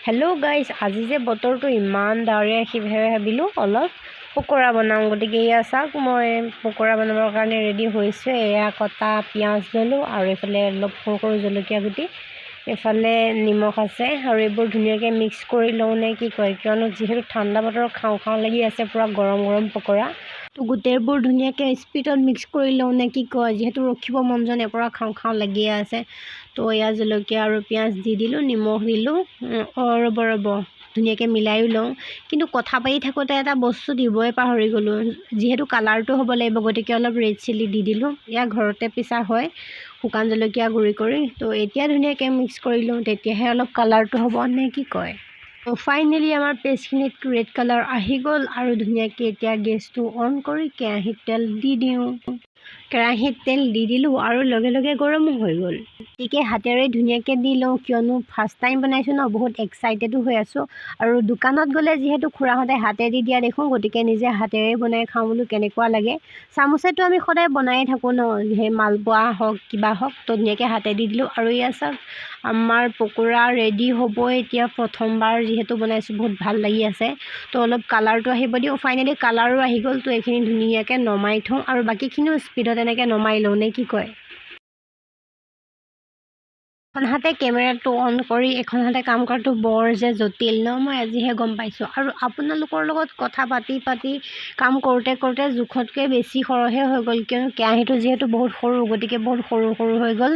Hello' guys, আজি যে বতৰটো ইমান ডাৱৰীয়া, সেইবাবে ভাবিলোঁ অলপ পকৰা বনাওঁ। গতিকে এয়া চাওক, মই পকৰা বনাবৰ কাৰণে ৰেডি হৈছোঁ। এয়া কটা পিঁয়াজ ল'লোঁ আৰু এইফালে অলপ সৰু সৰু জলকীয়া গুটি, এইফালে নিমখ আছে আৰু এইবোৰ ধুনীয়াকৈ মিক্স কৰি লওঁ নে কি কয়, কিয়নো যিহেতু ঠাণ্ডা বতৰ, খাওঁ খাওঁ লাগি আছে পূৰা গৰম গৰম পকৰা। তো গোটেইবোৰ ধুনীয়াকৈ স্পীডত মিক্স কৰি লওঁ নে কি কয়, যিহেতু ৰখিব মন যোৱা নাই, পূৰা খাওঁ খাওঁ লাগিয়ে আছে। তো এয়া জলকীয়া আৰু পিঁয়াজ দি দিলোঁ, নিমখ দিলোঁ। অঁ, ৰ'ব ৰ'ব, ধুনীয়াকৈ মিলায়ো লওঁ। কিন্তু কথা পাতি থাকোঁতে এটা বস্তু দিবই পাহৰি গ'লোঁ। যিহেতু কালাৰটো হ'ব লাগিব, গতিকে অলপ ৰেড চিলি দি দিলোঁ। এয়া ঘৰতে পিছা হয় শুকান জলকীয়া গুড়ি কৰি। তো এতিয়া ধুনীয়াকৈ মিক্স কৰি লওঁ, তেতিয়াহে অলপ কালাৰটো হ'ব নে কি কয়। ফাইনেলি আমাৰ পেষ্টখিনিত ৰেড কালাৰ আহি গ'ল আৰু ধুনীয়াকৈ এতিয়া গেছটো অন কৰি কেৰাহীত তেল দি দিওঁ। কেৰাহীত তেল দি দিলোঁ আৰু লগে লগে গৰমো হৈ গ'ল। গতিকে হাতেৰে ধুনীয়াকৈ দি লওঁ, কিয়নো ফাৰ্ষ্ট টাইম বনাইছোঁ ন, বহুত এক্সাইটেডো হৈ আছোঁ। আৰু দোকানত গ'লে যিহেতু খুৰাহঁতে হাতেদি দিয়া দেখোঁ, গতিকে নিজে হাতেৰে বনাই খাওঁ বোলো, কেনেকুৱা লাগে। চামুচেতো আমি সদায় বনায়ে থাকোঁ ন, সেই মালপোৱা হওক কিবা হওক। তো ধুনীয়াকৈ হাতে দি দিলোঁ আৰু এয়া চাওক, আমাৰ পকৰা ৰেডি হ'বই এতিয়া। প্ৰথমবাৰ যিহেতু বনাইছোঁ, বহুত ভাল লাগি আছে। তো অলপ কালাৰটো আহিব দিওঁ। ফাইনেলি কালাৰো আহি গ'ল। তো এইখিনি ধুনীয়াকৈ নমাই থওঁ আৰু বাকীখিনিও স্পীডত এনেকৈ নমাই লওঁ নে কি কয়। এখন হাতে কেমেৰাটো অন কৰি এখন হাতে কাম কৰাটো বৰ যে জটিল ন, মই আজিহে গম পাইছোঁ। আৰু আপোনালোকৰ লগত কথা পাতি পাতি কাম কৰোঁতে কৰোঁতে জোখতকৈ বেছি সৰহে হৈ গ'ল, কিয়নো কেৰাহীটো যিহেতু বহুত সৰু, গতিকে বহুত সৰু সৰু হৈ গ'ল।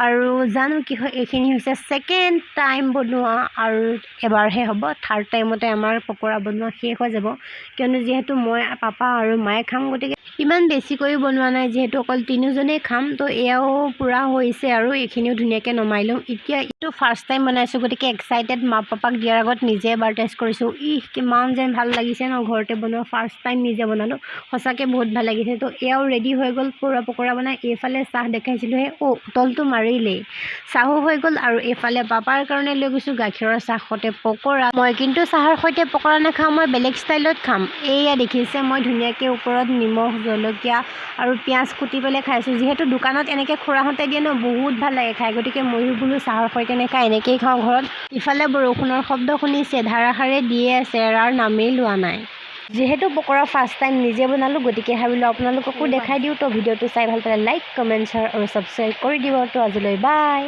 আৰু জানো কি হয়, এইখিনি হৈছে ছেকেণ্ড টাইম বনোৱা আৰু এবাৰহে হ'ব। থাৰ্ড টাইমতে আমাৰ পকৰা বনোৱা শেষ হৈ যাব, কিয়নো যিহেতু মই, পাপা আৰু মায়ে খাম, গতিকে ইমান বেছিকৈও বনোৱা নাই, যিহেতু অকল তিনিওজনেই খাম। তো এয়াও পূৰা হৈছে আৰু এইখিনিও ধুনীয়াকৈ নমাই লওঁ। এতিয়া এইটো ফাৰ্ষ্ট টাইম বনাইছোঁ, গতিকে এক্সাইটেড। মা পাপাক দিয়াৰ আগত নিজে এবাৰ টেষ্ট কৰিছোঁ। ইহ, কিমান যেন ভাল লাগিছে ন, ঘৰতে বনোৱা ফাৰ্ষ্ট টাইম নিজে বনালোঁ, সঁচাকৈ বহুত ভাল লাগিছে। তো এয়াও ৰেডি হৈ গ'ল পূৰা পকৰা বনাই। এইফালে চাহ দেখাইছিলোঁহে, অ' উতলটো মাৰিলেই, চাহো হৈ গ'ল। আৰু এইফালে পাপাৰ কাৰণে লৈ গৈছোঁ গাখীৰৰ চাহ সৈতে পকৰা। মই কিন্তু চাহৰ সৈতে পকৰা নাখাওঁ, মই বেলেগ ষ্টাইলত খাম। এইয়া দেখিছে, মই ধুনীয়াকৈ ওপৰত নিমখ, জলকীয়া আৰু পিঁয়াজ কুটি পেলাই খাইছোঁ। যিহেতু দোকানত এনেকৈ খুৰাহঁতে দিয়ে ন, বহুত ভাল লাগে খাই, গতিকে ময়ো বোলো চাহৰ সৈতে নাখাই এনেকৈয়ে খাওঁ ঘৰত। ইফালে বৰষুণৰ শব্দ শুনিছে, ধাৰাসাৰে দিয়ে আছে, এৰাৰ নামেই লোৱা নাই। যিহেতু পকৰা ফাৰ্ষ্ট টাইম নিজে বনালোঁ, গতিকে ভাবিলোঁ আপোনালোককো দেখাই দিওঁ। তো ভিডিঅ'টো চাই ভাল পালে লাইক, কমেণ্ট, শ্বেয়াৰ আৰু ছাবস্ক্ৰাইব কৰি দিব। তো আজিলৈ বাই।